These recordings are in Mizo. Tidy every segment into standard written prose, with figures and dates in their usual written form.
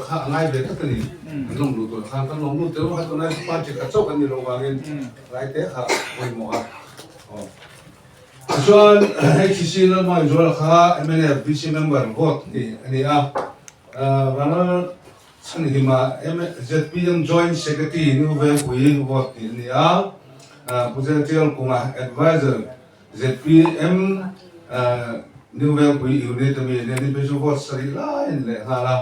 kha a ngai ve tlat a ni. Kan lawm luh tur khan kan lawm lut tel kha tunlai chu party khat chauh kan ni loh vangin lai te kha pawimawh a. Aw. Tichuan HCC Lalmawizuala kha mnf VC member vote ni a ni a. Ral Chhanhima ZPM Joint Secretary New Vengpui vote ni a ni a. Pu Zetial Kunga Adviser ZPM New Vengpui Unit ami nen in phei chu vote sarih lai a ni leh nghal a.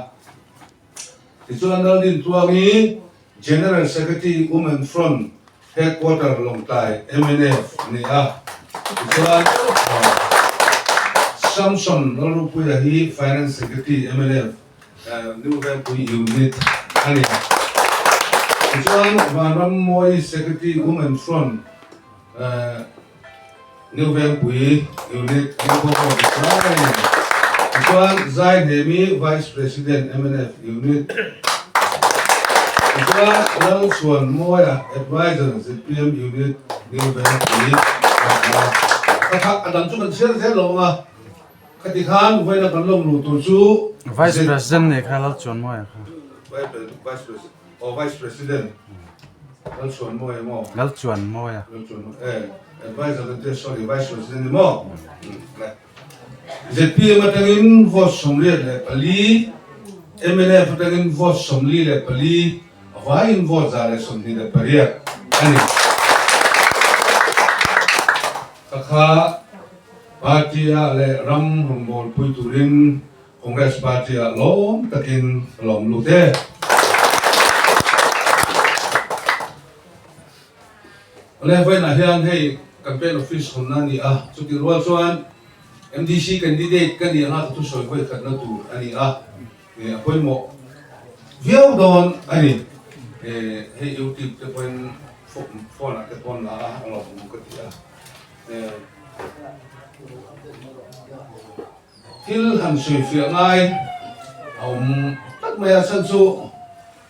Tichuan Laldin Tluangi General Secretary Women Front Headquarter Lawngtlai mnf a ni a. Tichuan Samson Lalrupuia hi Finance Secretary mnf New Vengpui Unit a ni. Tichuan Vanrammawi Secretary Women Front New Vengpui Unit New Bawk a ni. Tichuan Zaihnemi Vice President mnf Unit. Tichuan Lalchhuan Mawia Advisor zpm Unit New Vengpui a ni a. Ka kha a dang chu kan chhiar zel lo ang a, khati khan vawiina kan lawm luh tur chu Vice President nih kha Lalchhuan Mawia kha. Vice President. Aw Vice President Lalchuan Mawia maw? Lalchuan Mawia. Lalchuan Mawia eh Advisor kan tia sorry Vice President ni maw? ZPM atangin vote 84, mnf atangin vote 44, a vaiin vote 128 a ni. Ka kha party-ah leh ram rawngbawlpui turin Congress Party ah lawm takin ka lawm lut e. Awle vawiinah hian hei campaign office hawnna a ni a, chutih rual chuan MDC candidate ka nih anga ka thusawi vawi khatna tur a ni a, a pawimawh viau dawn a ni. Hei YouTube te pawhin phone ah te pawn la a, a lawmawm ka ti a. Thil han sawifiah ngai a awm tak mai a, chhan chu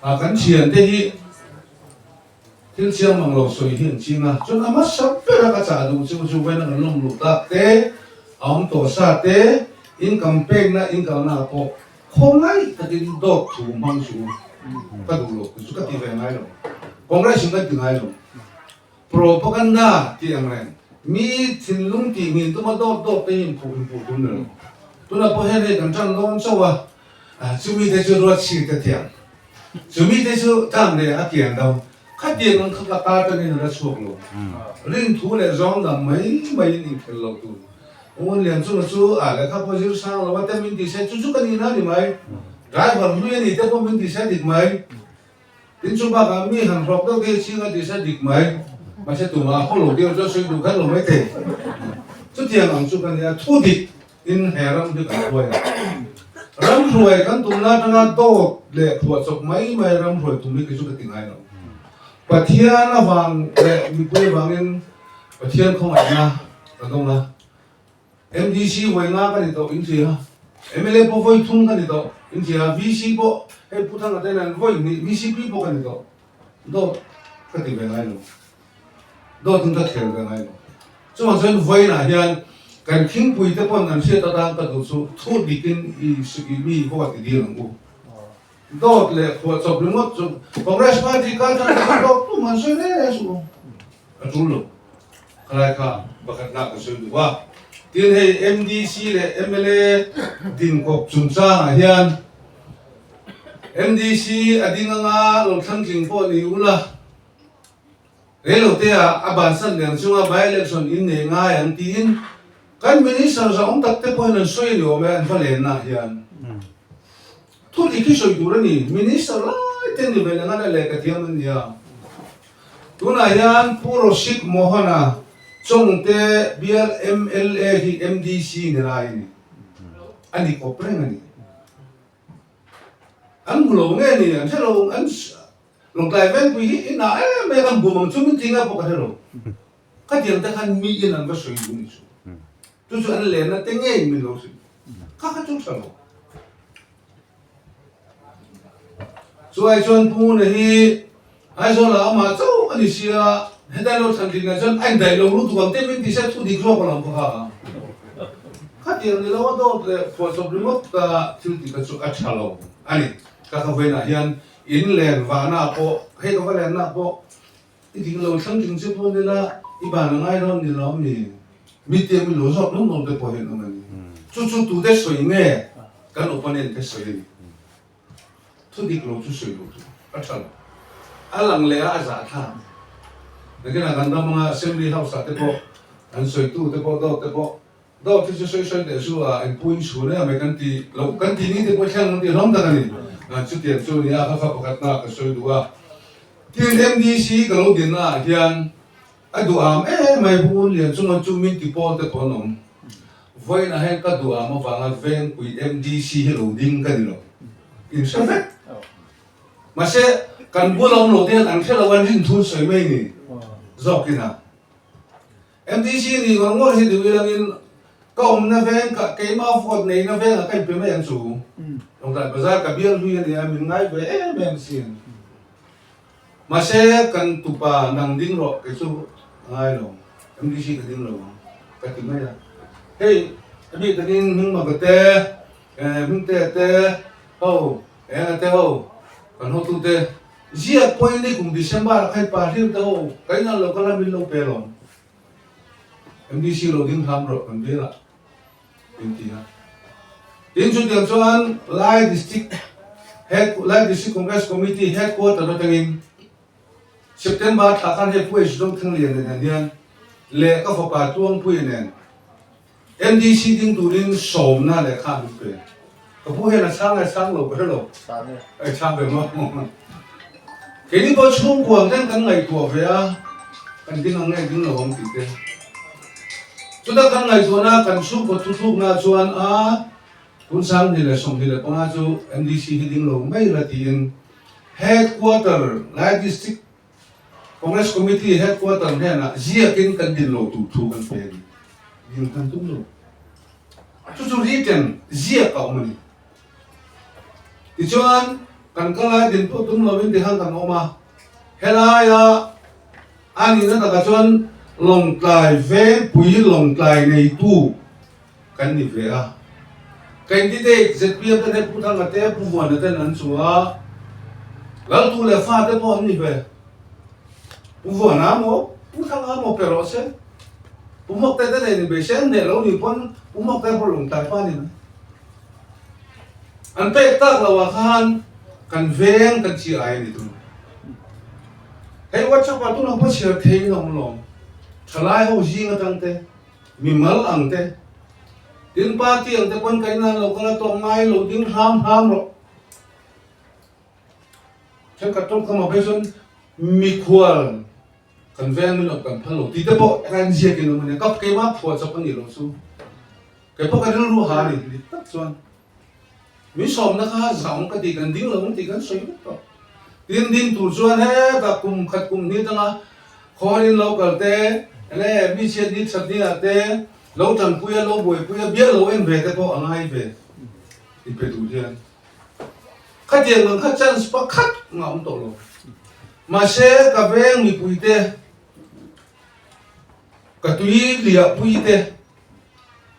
kan thiante hi thil chiang mang lo sawi hi an ching a, chuan a hmasa ber a ka chah duh chu chu vawiin an lawm luh tak te, a awm tawh sa te, in campaign na in kalna ah pawh khawngaih takin dawt thu hmang chu ka duh lo, chu ka ti ve ngai lo, Congress in kan ti ngai lo. Propaganda tih ang reng. Mi thinlung tih ngin tuma dawt dawt te hi inphuh inphuh tum ni lo. Tunah pawh hian hei kan tan dawn chauh a, chumi te chu ruat chhir te thiam. Chumi te chu tan leh a kian do. Khatiang ang kha ka tar tangin a la chhuak lo. Rinthu leh zawng dang mai maiin inkhel lo tur. Ngun lian chunga chu a lehkha pawh zir sang lo a te min ti se chu chu ka nihna a ni mai. Driver hlui a ni te pawh min ti se dik mai. Tin chu bakah mi han hrawk deuh te ching a ti sa dik mai, mahse tumah a haw lo deuh chuan sawi duh kher lo mai thei. Chutiang ang chu ka nia, thu dik in he ram hi kan hruai a. Ram hruai kan tumna atanga dawt leh phuahchawp mai mai ram hruai tum hi kei chu ka ti ngai lo. Pathian avang leh mipui avangin Pathian khawngaihna ka dawng a. MDC vawi nga ka ni tawh in hria, mla pawh vawi thum ka ni tawh in hria, VC pawh hei Pu Thanga te hian vawi hnih VCP pawh ka ni tawh, dawt ka ti ve ngai lo, dawt in ka khel ve ngai lo. Chuvang chuan vawiinah hian kan khingpui te pawn an hriat atan ka duh chu thu dikin i mi vote i dil ang u. Dawt leh phuahchawp ringawt chu Congress party kal tan chuan dawt tum an sawi reng reng suh u. A tul lo. Khalai kha pakhat nak ka sawi duh a. Tin hei MDC leh mla dinkawp chungchangah hian MDC a ding anga lo thlangtling pawh ni ula, Reilote ah a bansan lian chunga by-election in nei ngai ang tiin kan Minister zahawm tak te pawhin an sawi a ni awm e, an va lenna ah hian. Thu dik hi sawi tur a ni, Minister lai te ni ve leh ngat a lehkha thiam an ni a. Tunah hian Pu Rosik Mohana Chawngte bial mla hi MDC ni lai a ni, a ni kawp reng a ni. An hmu lo nge ni, an hre lo, an Lawngtlai Vengpui hi in ah em em an bum ang chu min ti nga pawh ka hre lo. Khatiang te khan mi in an va sawi duh ni chu. Chu chu an lenna te ngei min lo hrilh. Kha kha chu tha lo. Chu ai chuan Pu Nguna hi Aizawl ah amah chauh a ni sia, hetlai lo thlan tling ah chuan a indaih lo lutuk ang te min ti se thu dik zawk a lang kha kha. Khatiang ni lo a dawt leh phuahchawp ringawt ka thil ti kha chu a tha lo a ni. Ka ka vawiinah hian in len vahna pawh hei ka va lenna pawh i ding lo thlang ding che pawh nila i ban a ngai dawn ni lo mi mi te mi lo zawk nawm nawm te pawh hian awm a ni. Chu chu tute sawi nge kan opponent te sawi a ni. Thu dik lo chu sawi lo tur a tha lo. A lang leh a a zahthlak. Nakinah kan ram anga Assembly House ah te pawh an sawitu te pawh dawt te pawh dawt hi chu sawi sawi teh chu a engpuiin chhun em mai kan ti lo kan ti ni te pawh thleng an ti hlawm tak a ni. Chutiang chu a ni a, kha kha pakhatna ka sawi duh a. Tin MDC ka lo dinna ah hian A duham em mai Pu Lian chunga chu min ti pawl te pawh an awm. Vawiinah hian ka duham avanga Vengpui MDC hi lo ding ka ni lo. In hre vek. Mahse, kan bula awm lo te hian an hre lo an rin thun sawi mai ni zawkin a. MDC ni ngawr ngawr hi duh ilangin ka awmna veng ka keimah vote neihna vengah ka inpe mai ang chu. Lawngtlai Bazar ka bial hlui a nia min ngai ve em em sin. Mahse, kan tupa nang ding rawh kei chu a ngai lo, MDC ka ding lo ang ka ti mai a. Hei a bik takin Hmingmaka te, Hmingtea te ho, Enga te ho, kan hotute ziak pawhin ni kum December ah khan pa hlir te ho ka inah lo kal a min lo pe lawm. MDC lo ding hlam rawh kan bial ah. in ti a. Tin chutiang chuan Lai District Head Lai District Congress Committee Headquarter atangin September thla khan hei Pu H Dawngthangliana nen hian leh ka fapa Tluangpuia nen MDC ding turin sawmna lehkha an pe. Ka pu hian a chhang nge chhang lo ka hre lo. Ei chhang ve maw? Keini pawh chhungkuang ten kan ngaihtuah ve a, kan ding ang nge ding lo ang tih te. Chuta kan ngaihtuahna kan chhungkaw thuthlukna chuan a tun 2025 chu MDC hi ding lo mai la tiin Headquarter Lai District Congress Committee Headquarter hnenah ziakin kan din lo tur thu kan pe a ni. Ding kan tum lo. Chu chu written ziak a awm a ni. Tichuan, kan kal lai din pawh tum lovin tikhan kan awm a, helaia a nihna takah chuan Lawngtlai Vengpui Lawngtlai neitu kan ni ve a. Candidate zpm te nen Pu Thanga te, Pu Vuana ten an chu a, Laltu leh fate pawh an ni ve. Pu Vuana maw, Pu Thanga maw pe rawh se. Pu Hmawkte te nen inbei se an hneh lo nih pawn Pu Hmawkte pawh Lawngtlai pa a ni mai. An pek tak lo ah khan kan veng kan chi ai a ni tun. Hei WhatsApp ah tunah pawh chhiar thei in a awm lawm. Thalai ho zing atang te, mimal ang te, tin party ang te pawn ka inah an lo kal a tawng ngai lo ding hram hram rawh. Thenkhat tawngkam ah phei chuan mikhual kan veng min awp kan phal lo tih te pawh kan ziak in awm a nia. Ka keimah phuah chawp a nih loh chu. Kei pawh ka rilru ha a ni dik tak chuan min sawmna kha zang ka ti kan ding lo ang tih kan sawi vek tawh. Tin ding tur chuan hetah kum khat kum hnih atanga khawrin lo kal te enge mi chhiat ni that ni ah te lo tanpui a lo buaipui a bial lo en ve te pawh a ngai ve inpe tur hian khatiang ang kha chance pakhat mah a awm tawh lo. Mahse ka veng mipui te ka tui liahpui te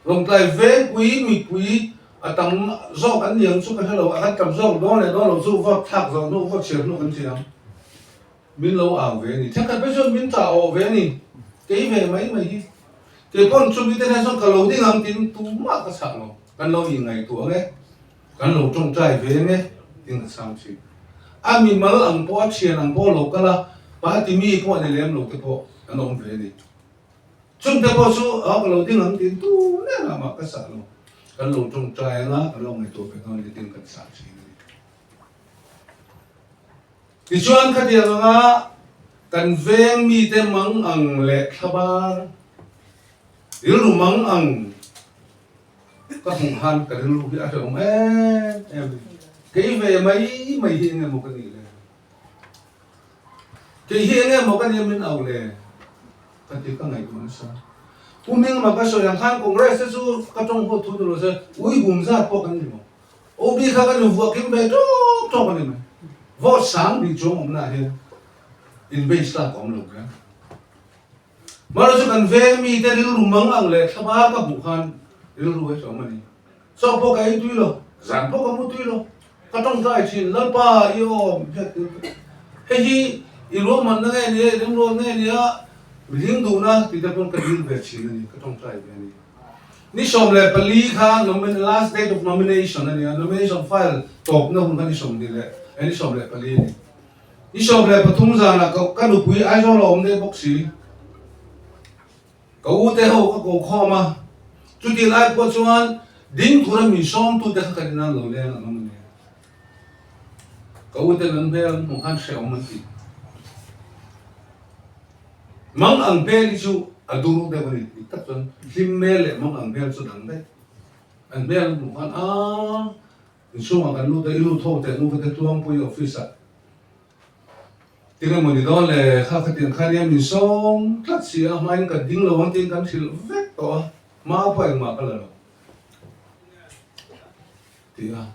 Lawngtlai vengpui mipui a tam zawk an ni ang chu ka hre lo, a kan tam zawk dawn leh dawn lo chu vote thlak zawh hnu, vote chhiar hnu kan ti ang. Min lo au ve a ni. Thenkhat phei chuan min tah awh ve a ni. Kei ve mai mai hi. Kei pawn chumi te nen chuan ka lo ding ang tiin tumah ka chhah lo. Kan lo inngaihtuah ang e, kan lo tawngtai ve ang e tiin ka chhang thin. A mimal ang pawh, a thian ang pawh lo kal a, party mi pawh ni lem lo te pawh an awm ve a ni. Chungte pawh chu a ka lo ding ang tiin tu nen mah ka sah lo. Kan lo tawngtai anga kan lo ngaihtuah ve dawn tiin kan sah thin a ni. Tichuan khatiang anga kan veng mite mang ang leh thlabar rilru mang ang ka hmuh khan ka rilru hi a hrehawm em em a ni. Kei ve mai mai hi eng emaw ka nih le? Kei hi enge maw ka nia min au le? Ka ti ka ngaihtuah nasa. Pu Hmingma ka sawi ang khan Congress te chu ka tawng huat thu ni lo se ui hum zat pawh kan ni lo. OB kha kan invuah kim ve tawk tawk a ni mai. Vote sang bik chuang awmna ah hian in base tlak a awm lo kher. Mahlo chu kan veng mite rilru mang ang leh thlaba ka hmuh khan rilru he hlawm a ni. Chaw pawh ka ei tui lo, zan pawh ka mu tui lo. Ka tawngtai thin, Lalpa i aw hriat tir ka hei hi i ruahmanna nge nia, i rimruat nge nia, mi hling duhna tih te pawn ka dil ve thin a ni, ka tawngtai ve a ni. Ni 14 kha last date of nomination a ni a, nomination file tawpna hun kha ni 20 leh ni 14 a ni. Ni 13 zanah ka nupui Aizawl a awm daih bawk si. Ka u te ho ka ko khawm a, chuti lai pawh chuan ding tura min sawmtute kha kan inan lo leng an awm a nia. Ka u ten an hmel an hmuh khan hrehawm an ti. Mang ang hmel hi chu a dur deuh a ni dik tak chuan hlim hmel leh mang ang hmel chu dang daih. An hmel an hmuh khan aaa inchhungah kan lut a, i lut ho teh nu ka ti Tluangpuii office ah. Tinge maw ni dawn le, kha khatiang khan hian min sawm tlat si a, hmain ka ding lo ang tiin kan hrilh vek tawh a, hma pawh engmah ka la lo ti a,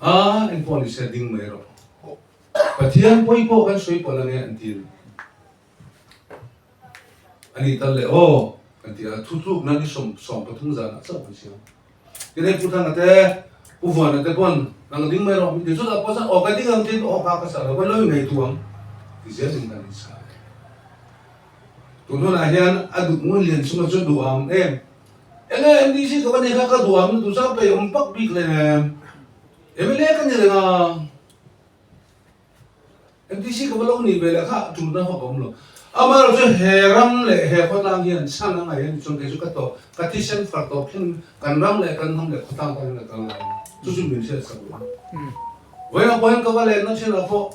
a engpawh ni se ding mai rawh, Pathian pawi pawh kan sawi pawlh ange an ti a ni. A nih tal le aw kan ti a, thutlukna ni 13 zanah chauh kan siam. Tin hei Pu Thanga te, Pu Vuana te pawn nang ding mai rawh min ti chutah pawh chuan aw ka ding ang tiin aw ka ka sah lo ka lo inngei tu ang ti zelin kan insah ve. Tun hunah hian a duh ngun lian chunga chu duh ang em? Enge MDC ka va nei kha ka duh ang na duh chang pei awm pak bik le em? MLA ka ni reng a. MTC ka va lo nih ve leh kha tulna vak a awm lo. Amaherawh chu he ram leh he khawtlang hian chhan a ngaih a ni chuan kei chu ka tawh, ka thisen far tawp thleng kan ram leh kan hnam leh khawtlang tan hian ka kal lai a ni. Chu chu min hriat sak lo. Vawiinah pawh hian ka va lenna thinah pawh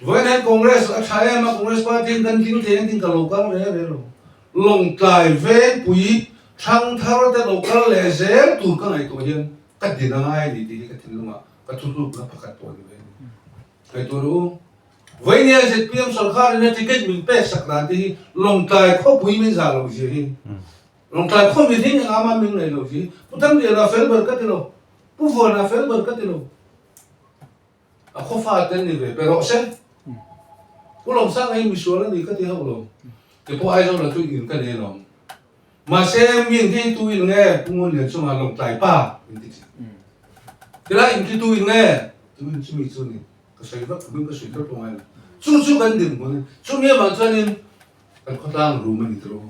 vawiinah hian Congress a tha em a, Congress party in kan tling thei ang tiin ka lo kal reng reng lo. Lawngtlai Vengpui thangthar te lo kal leh zel tur ka ngaihtuah hian ka din a ngai a ni tih hi ka thinlungah ka thutlukna pakhat pawh a ni ve a ni. Ngaihtuah rawh u. Vawinia zpm sorkar ina ticket min pek sak dan te hi Lawngtlai khawpui min zah loh zia hi, Lawngtlai khaw mi hling engah mah min ngaih loh zia hi Pu Thangliana fel ber ka ti lo, Pu Vuana fel ber ka ti lo. A khaw fa te an ni ve pe rawh se. Pu Lawmsanga hi misual a ni ka ti hauh lo. Kei pawh Aizawl ah chu in ka nei alawm. Mahse, mi in khi tu in nge Pu Ngunlian chungah Lawngtlai pa in ti thin. Tilai in khi tu in nge tu in chumi chu ni ka sawi vak hming ka sawi tlat pawh ngai lo. Chu chu kan dinhmun a ni. Chumi avang chuanin kan khawtlang rum a ni tawh.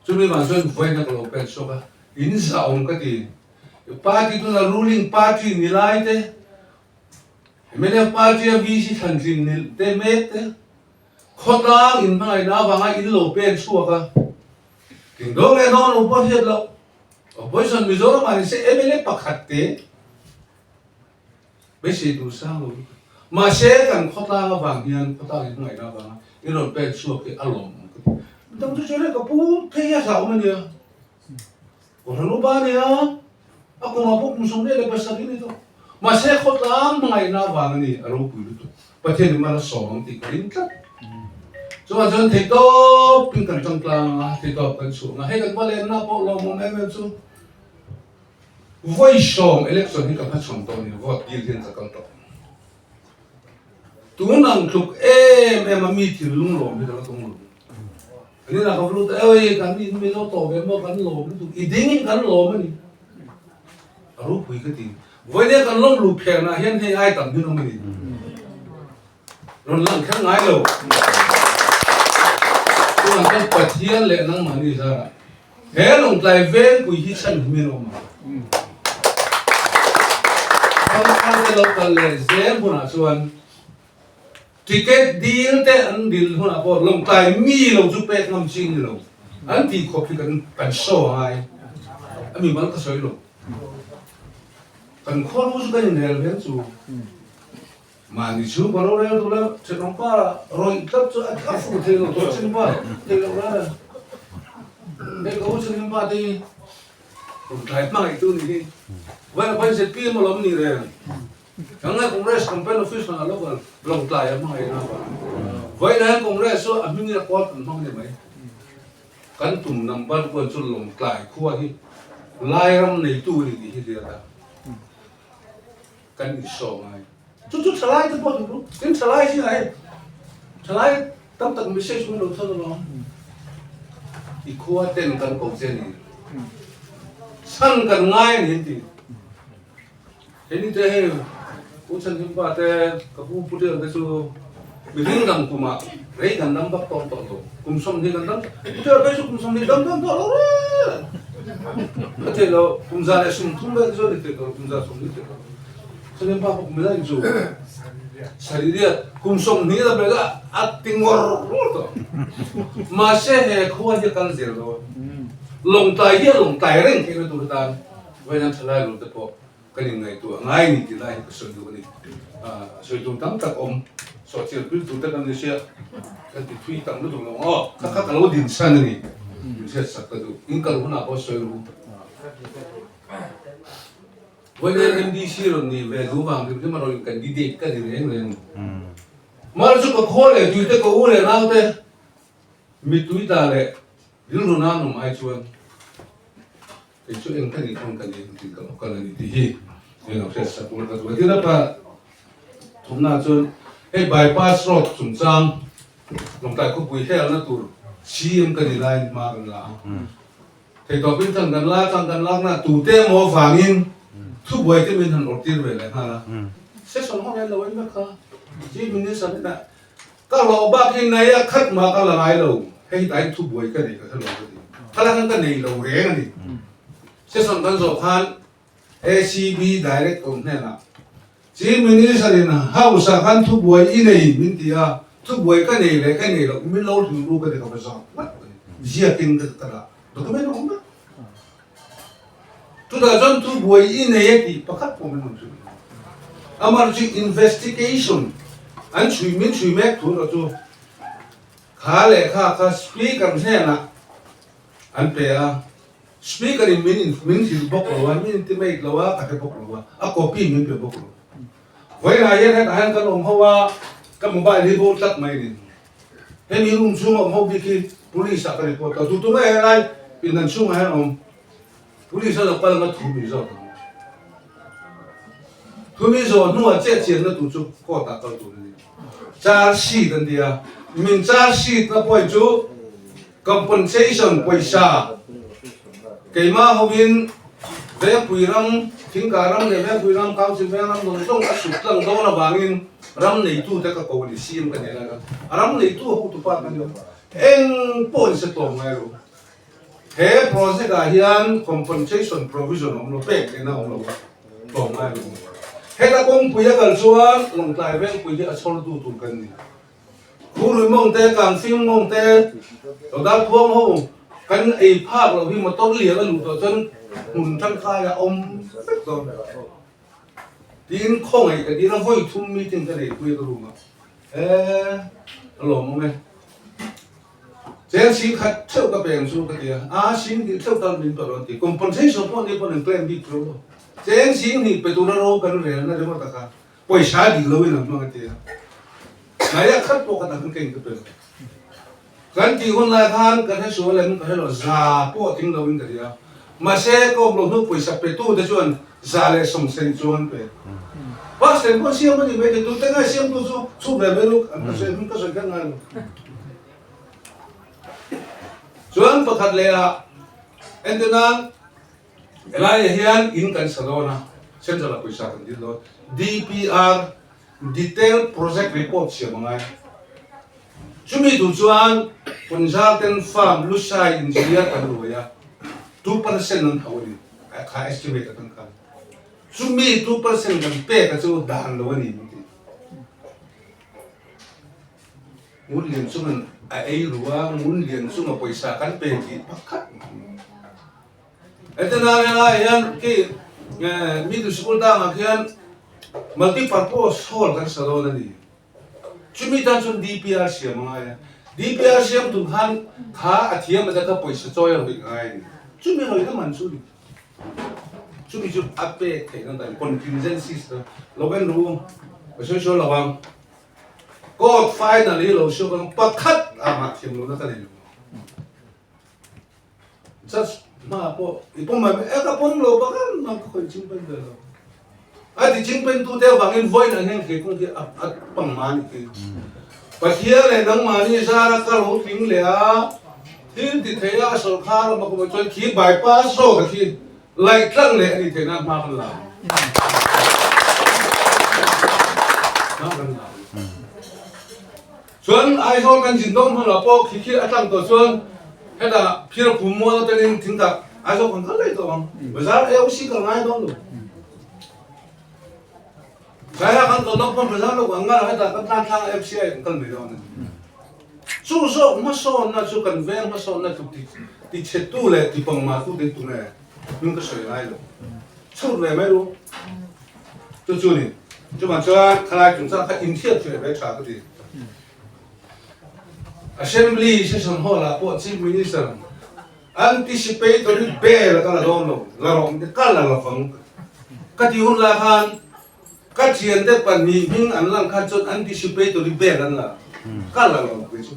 Chumi avang chuan vawiin a ka lo pen chhuak a, in zahawm ka ti. Party tuna ruling party ni lai te, mnf party a VC thlantlin ni te mek te, Khawtlang in hmangaihna avanga in lo pen chhuak a, tling dawn nge dawn lo pawh hriat loh. Opposition Mizoram ah nise mla pakhat te beisei tur sang lo lutuk. Mahse kan khawtlang avang hian khawtlang in hmangaihna avanga in rawn pen chhuak hi a lawmawm ka ti. Midang chu chuan hei ka pu phei hi a hlauhawm a nia. Kohhran upa a nia, a kumah pawh kum 17 a ni tawh. Mahse khawtlang hmangaihna avang a ni, a ropui lutuk. Pathian in mal a sawm ang tih ka ring tlat. Chuvang chuan theihtawp in kan tangtlang a, theihtawp kan chhuah ang a. Hei kan va lenna pawh lawmawm em em chu vawi sawm election hi ka hmachhawn tawh a ni, vote dil hian ka kal tawh. Tun ang tluk em em a mi thinlung lawm hi ka la tum lo. An inah ka va lut a, Oi, kan in Mizo tawh ve maw, kan lawm lutuk, i ding in kan lawm a ni. A ropui ka ti. Vawinia kan lawm luh phenah hian hei ai tam hin awm a ni. Rawn lang kher ngai lo. Tunah chuan Pathian leh nangmahni zarah he Lawngtlai Vengpui hi chhan himin a awm ang. Thangthar te lo kal leh zel hunah chuan Ticket dil te an dil hunah pawh Lawngtlai mi lo chu pek ngam chi ni lo an tih khawp hi kan kan show a ngai a mi mal ka sawi lo. Kan khaw lu chu kan inrel ve chu mahni chhungkaw lo rel duh la thenawm pa rawih tlat chu a fuh thei lo tawh chin pa thei lo la hei ka u chin pa te hi Lawngtlai hmangaih tu ni hi vawiin a ZPM alawm ni reng. Kangngai Congress campaign office hmanah local Lawngtlai a hmangaih na avang vawiin hian Congress chu a hming in a kawl kan hmang ni mai. Kan tum number one chu Lawngtlai khua hi Lairam neitu a ni tih hi hriat a kan insawm ngai. Chu chu thalai te pawh duh tin thalai zingah hei thalai tam tak message min lo thawn alawm. I khua ten kan ko che ni chhan kan ngai a ni an ti. Hei ni te hei. Pu Chhanhimpa te, ka pu Puṭial te chu mihring dang kumah rei kan dam vak tawng tawh lo. Kum 20 kan dam, Puṭial phei chu kum 20 dam dawn tawh lo reng. Ka theih lo, kum 130 vel chu a ni thei tawh lo, kum 120 thei tawh lo. Chhanhimpa pawh kum zah in chu saririat kum 20 dam leh a a ti ngawr ngawr tawh. Mahse he khua hi a kal zel dawn. Lawngtlai hi a lawngtlai reng theihna tur atan vawiin thalai lawm te pawh Kan inngaihtuah ngai ni tih lai hi ka sawi duh a ni. Sawi tur tam tak awm, sawhchiar pil tur te kan ni sia, kan ti thui tam lutuk lo ang aw. Kha kha ka lo din san a ni, min hriat sak ka duh. In kal hunah pawh sawi ru. Vawiin MDC rawn nih ve duh vang hrim hrim a rawn in candidate ka ni reng reng. Mahse chu ka khaw leh tui te ka u leh nau te mittui ta leh rilru nan awm ai chuan Kei chu eng ka nih pawn ka ni tih ka lo kal a ni tih hi eng ang hriat sak ula ka duh a. Tin a pa thumna chuan hei bypass road chungchang Lawngtlai khawpui helna tur CM ka ni laiin hma kan la a. Theihtawpin chang kan la, chang kan lakna tute emaw avangin thubuai te min han awrh tir ve leh nghal a. Session ho hian lo en vek kha Chief Minister hnenah Ka hlawh bak hi nei a khat mah ka la ngai lo, hei tlai thu buai ka nei ka hre lo ka ti. Khala khan ka nei lo reng a ni. Session kan zawh khan ACB Director hnenah Chief Minister in House ah khan thu buai i nei min ti a, thu buai ka nei leh ka nei loh min lo hrilh ru ka ti ka va zawk ngat a ni. Ziakin ka dah document a awm vek. Chutah chuan thu buai i nei a tih pakhat pawh min rawn hrilh lo. Amah chu investigation an chhui min chhui mek thu erawh chu kha lehkha kha speaker hnenah an pe a, speaker in min min hrilh bawk lo a, min intimate lo a, ka hre bawk lo a, a copy min pe bawk lo. Vawiinah hian hetah hian kan awm ho a, ka mobile hi bo tlat mai ni. Hemi room chhunga awm ho bik hi police ah ka report a, tu tunge helai pindan chhungah hian awm police a lo kal anga thu min zawt ang. Thu min zawh hnuah chiah chianna tur chu court ah kal tur a ni. Charge sheet an ti a, min charge sheet na point chu compensation pawisa keimah hovin Vengpui ram, Thingkah ram leh Vengpui ram Council veng ram zawng zawng a sut tlang dawn avangin ram neitute ka ko a ni, CM ka nei lai khan a ram neitu hotupa ka ni lo. Eng pawh in se tlawm ngai lo. He project ah hian compensation provision a awm lo, pek lehna a awm lo a, tlawm ngai lo. Heta kawngpui a kal chuan Lawngtlai Vengpui hi a chhawrtu tur kan ni. Khurui mawng te, Kangfing mawng te, Lodal khuang ho kan ei phak loh hi motor lian a luh tawh chuan hmun tangkai a awm vek dawn. Tiin khawngaih ka dil a, vawi thum meeting ka nei pui a ka room ah. Eee ka lawm awm e. Cheng sing khat theuh ka peng chu ka ti a, aa sing hnih theuh tal min pe rawn ti. Compensation pawh ni pawn an claim bik chu lo. Cheng sing hnih pe tura ro kan relna ringawt a kha. Pawisa dih lo in an hmang a ti a, hnai a khat pawh ka tak in ka inka pe lo. Kan tih hun lai khan ka hre sual em ka hre lo, za pawh tling lo in ka ti a. Mahse ka awm lo hnu pawisa pe tu te chuan 170 chuang an pe. Bus lem pawh siam a ni mai thei, tute ngai siam tu chu chhuk ve mai lo, an ka sawi hming ka sawi kher ngai lo. Chuan pakhat leh ah entirnan Helaiah hian in kan sa dawn a, Central ah pawisa kan dil dawn. DPR, Detailed Project Report siam a ngai. Chumi tur chuan Consultant firm Lushai Engineer kan ruai a, 2% an hauh a ni, kha estimate atang khan. Chumi 2% kan pek a chu dan lo a ni min ti. Ngun lian chungan a ei ru a, ngun lian chunga pawisa kan pe tih pakhat. Heti nan helaiah hian khi middle school dangah khian multi purpose hall kan sa dawn a ni. Chumi tan chuan DPR siam a ngai a. DPR siam tur khan kha a thiam a te kha pawisa chawi a rawih ngai a ni. Chumi rawihna man chu a ni. Chumi chu a pek theihna dan contingencies na lo en ru ka sawi sawi lo ang. Court final hi lo siam ang pakhat ah mah thiam lohna ka nei lo. Judge hma pawh i pawm mai e ka pawm lo bak a nang ka khawih ching pen ve lo. A ti ching pen tu te avangin vawiin an heng thei kawng khi a a pang ma ni khi. Pathian leh nangmahni zara ka lo tling leh a, thil ti thei a sawrkhar a makawm ah chuan khi bypass road a khi laih tlang leh a ni theih nan hma kan la ang. Hma kan la ang. Chuan Aizawl kan zin dawn hmunah pawh khi khi a tlang tawh chuan hetah phir phum mual atangin thingtah Aizawl kan kal daih tawh ang. Bazar AOC kal ngai dawn lo. Zaia kan kal lawk pawn bazar lo kan ngal a hetah kan tlan thlang a FCI kan kal mai dawn a ni. Chu zawk hmasawnna chu kan veng hmasawnna tluk ti tichhetu leh tipangmahtu te tunge hming ka sawi ngai lo. Chhut ve mai ru. Chu chu ni. Chuvang chuan khalai chungchang kha inthiat ve ve tha ka ti. Assembly session hall ah pawh Chief Minister anticipatory bail ka la dawn lo, la rawh ka la lovang ka ti hun lai khan ka thiante pahnih hming an lang khan chuan anticipatory bail an la ka la lo kei chu.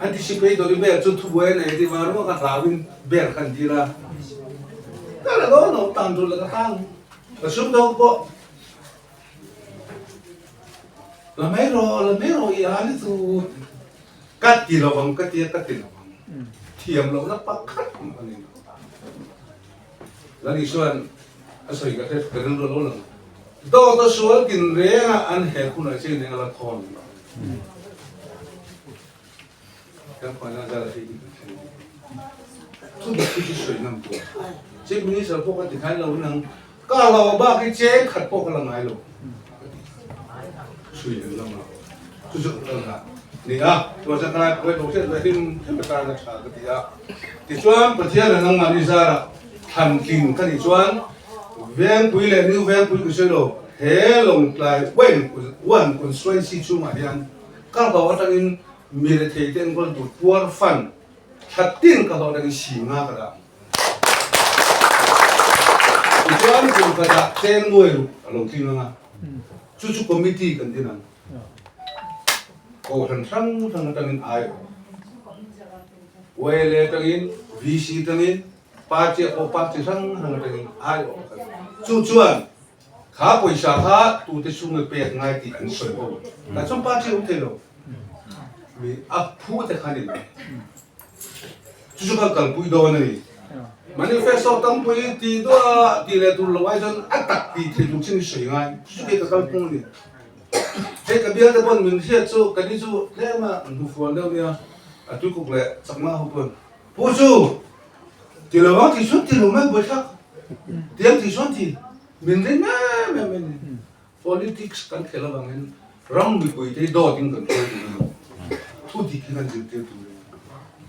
Anticipatory bail chu thubuai a nei tih vang ringawt ka hlauin bail kha an dil a, ka la dawn lo, tan tur leh ka tang ka sum deuh pawh la mai rawh, la mai rawh i a ni chu ka ti lo ang ka tia ka ti lo ang thiam lohna pakhat mah a ni lo. Lani chuan a sawi ka hre ka rilru a lo lang. Dawt a sual tin reng a an hek hunah chian eng a la thawn lo. Kan pahna zara hei hi kan thleng a ni. Thu dik hi chu sawi ngam tur. Chief Minister pawh ka ti khan lo nang ka lo bak hi cheng khat pawh ka la ngai lo. Sui an lam a chu chu ka la ni a. Chuan sakharai pawh hi hriat ve hlim hlim atan a tha ka ti a. Tichuan Pathian leh nangmahni zara thlan tling ka nih chuan Vengpui leh New Vengpui ka sawi lo, he Lawngtlai One Constituency chhungah hian ka hlawh atangin mi rethei te enkawl tur puar fund thla tin ka hlawh atangin si nga ka dah ang. Tichuan kum khatah cheng nuai ruk a lo tling ang a, chu chu committee kan din ang. Kohhran hrang hrang atangin aiawh, YLA atangin, VC atangin, Party ah pawh party hrang hrang atangin aiawh kan chu chuan kha pawisa kha tute chhunga pek ngai tih an sawi ho. Tah chuan party a awm thei lo. Mi a phu te kha ni mai. Chu chu kan kalpui dawn a ni. Manifesto tampui tih duah tih leh tur lo ai chuan a tak tih thei tur chin i sawi ngai. Chu chu kei ka kalphung a ni. Hei ka bial te pawn min hriat chu ka ni chu tlem a hnufual deuh nia a tuikuk leh chakma ho pawn Pu chu ti lo ang ti chuan ti lo mai buaithlak tiang ti chuan ti min ring em em a ni. Politics kan khelh avangin ram mipui te hi dawt in kan hruai tur a ni. Thu dik hi kan zirtir tur a ni.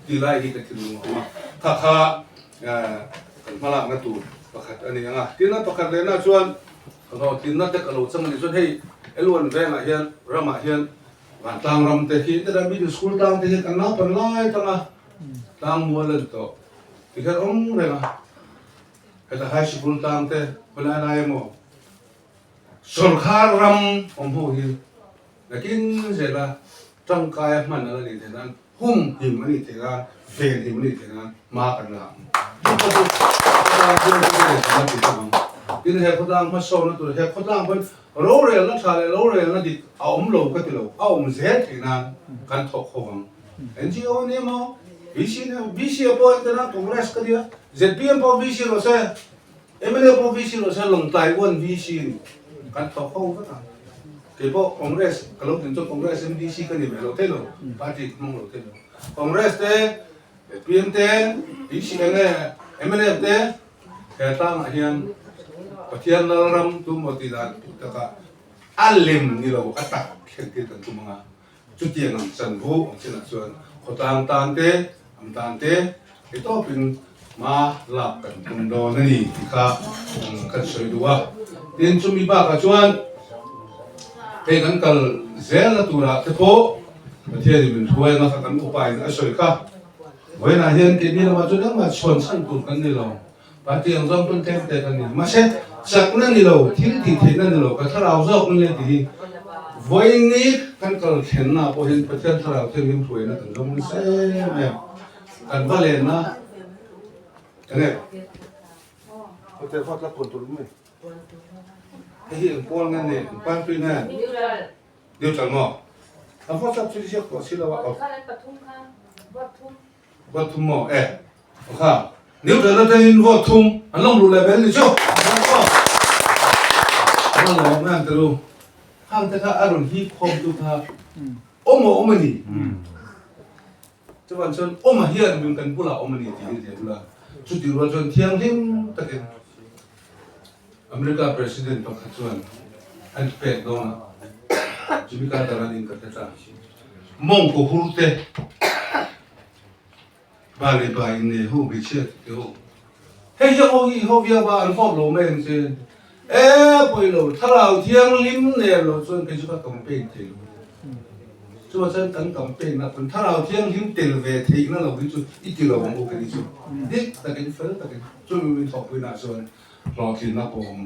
Ti lai hi ka thinlung a awm a, kha kha kan hmalakna tur pakhat a ni ang a. Tin a pakhat lehna chuan ka hlawhtlinna te ka lo chang a nih chuan hei L1 vengah hian ramah hian Vantlang ram te khi te middle school tlang te hi kan naupan lai tang a tlang mual a ni tawh ti hian awm reng a heta high school tlang te khawilai lai emaw sawrkhar ram awm ho hi nakin zela tangkai a hman a la nih theih nan hum him a nih theih nan ven him a nih theih nan hma kan la ang tin he khawtlang hmasawnna tur he khawtlang pawn Rorelna tha leh rorelna dik a awm lo ka ti lo, a awm zel theih nan kan thawk ho ang. NGO ni emaw, VC ni emaw, VC a pawh entirna Congress ka nia, zpm pawh VC rawh se, mla pawh VC rawh se, Lawngtlai uan VC ni, kan thawk ho vek ang. Kei pawh Congress ka lo din chuan Congress in VC ka ni ve lo thei lo, party ka hmang lo thei lo. Congress te, zpm te, VC enge mnf te, He tlangah hian Pathian Lalram tu maw tih dan duh takah a lem ni lo a tak thlentir kan tum ang a, chutiang ang chanvo ang chinah chuan khawtlang tan te, am tan te hei tawpin hma lak kan tum dawn a ni tih kha kan sawi duh a. Tin, chumi bakah chuan hei kan kal zelna turah te pawh Pathianin min hruai anga kha kan upain a sawi kha. Vawiinah hian keini lamah chuan engmah chhuan chhan tur kan ni lo. Party ang zawng pawn tlem te kan ni. Mahse, chakna ni lo, thil tih theihna ni lo, ka thlarau zawk an le tih hi vawiini kan kal thlenna pawh hian Pathian thlarau thianghlim hruaina kan zawng nasa em em. Kan va lenna enge hotel vote la puan tur mai. Hei hi eng pawl nge ni? Eng party nge? Neutral maw? A vote lak chu ziak tawh si lo a. Vote pathum kha vote thum. Vote thum maw? E. Aw kha. Neutral atangin vote thum an lawm luh leh bel ni chu. An lawm em te lu. Khang te kha a rawn hip khawmtu kha awm a awm a ni. Chuvan chuan awm a hian min kan bulah awm a ni tih hi zia bula. Chutih rual chuan thianghlim takin America President pakhat chuan an pek dawn a, Jimmy Carter an in ka hre ta. Mawngkaw hur te Ba leh ba in nei ho hmeichhia te ho. Hei hi ho hi ho viau a an fawp lo mai ang che. E pawi lo thlarau thianghlim nen lo chuan kei chu ka campaign thei lo. Chuvang chuan kan campaign na pawn thlarau thianghlim tel ve theihna lo hi chu i ti lo ang u kei chu. Dik takin fel takin chumi min thawhpuina chuan hlawhtlinna pawh awm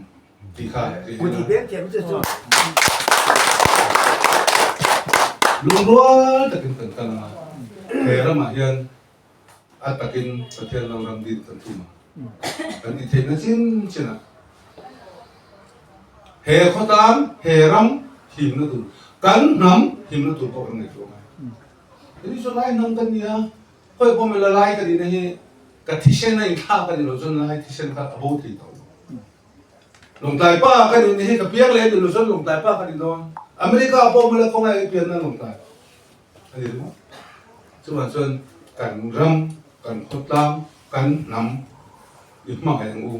tih kha tih hi Lungrual takin kan kal ang a, he ramah hian a takin Pathian lo ram din kan tum a, kan ti theihna chin chin a, he khawtlang, he ram himna tur, kan hnam himna tur pawh kan ngaihtuah ngai. Hei chu lai hnam kan ni a, khawi pawh mila lai ka nihna hi ka thisen a inthlak a ni lo chuan lai thisen kha a bo thei tawh lo. Lawngtlai pa ka nih hi ka piang leh ni lo chuan Lawngtlai pa ka ni dawn. America pawh mawle khawngaih i pianna Lawngtlai a ni ringawt. Chuvang chuan kan ram, kan khawtlang, kan hnam i hmangaih ang u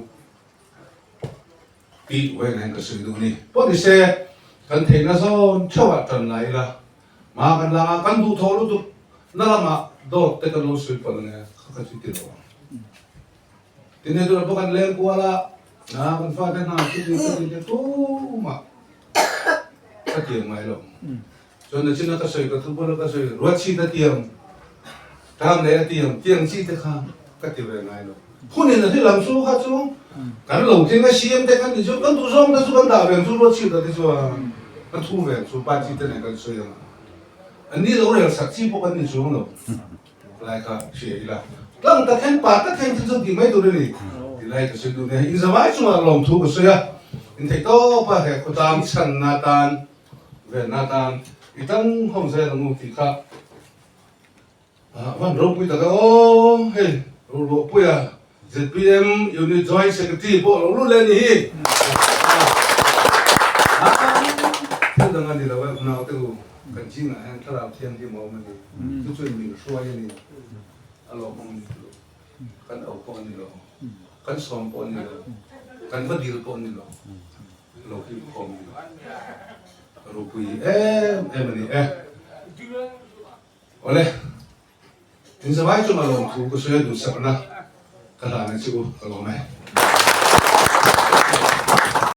tih vawiin hian ka sawi duh a ni. Pawh ni se kan theihna zawn theuhah tan la ila, hma kan la a, kan duhthawh lutuk na lamah dawt te kan lo sawi palh ang e, kha ka chu ti lo ang. Tinei tura pawh kan leng kual a, a kan fate hna chu ti ka ti te tumah ka tiam ngai lo. Chuan nachin a ka sawi ka thu bula ka sawi ruatchhit a tiam, tlang leh a tiam, tiang chi te kha ka ti ve ngai lo. Hunin a hrilam chu kha chu kan lo tling a siam te khan ni chu kan duh zawng te chu kan dah ve ang chu ruatchhit a te chuan ka thu ve ang chu party te nen kan sawi ang a. An ni lo rel sak chi pawh kan ni chuang lo. Lai kha hria ila tlang tak hian pa tak hian thil chu tih mai tur a ni ti lai ka sawi duh nia in zavai chungah lawmthu ka sawi a in theih tawp a he khawtlang chhanna tan venna tan i tang hawm zel ang u tih kha van ropui tak e aw hei Ruhluahpuia ZPM Unit Joint Secretary pawh lo lut leh a ni hi. Thil dang a ni lo e, unau te u, kan zingah hian thlarau thianghlim a awm a ni. Chu chuan min hruai a ni. A lawmawm ni lo. Kan au pawh a ni lo. Kan sawm pawh a ni lo. Kan va dil pawh a ni lo. Lo hlim khawm a ni. Ropui em em a ni e. Awle. Inzavai chunga lawmthu ka sawi a duhsakna ka hlan a che u ka lawm e.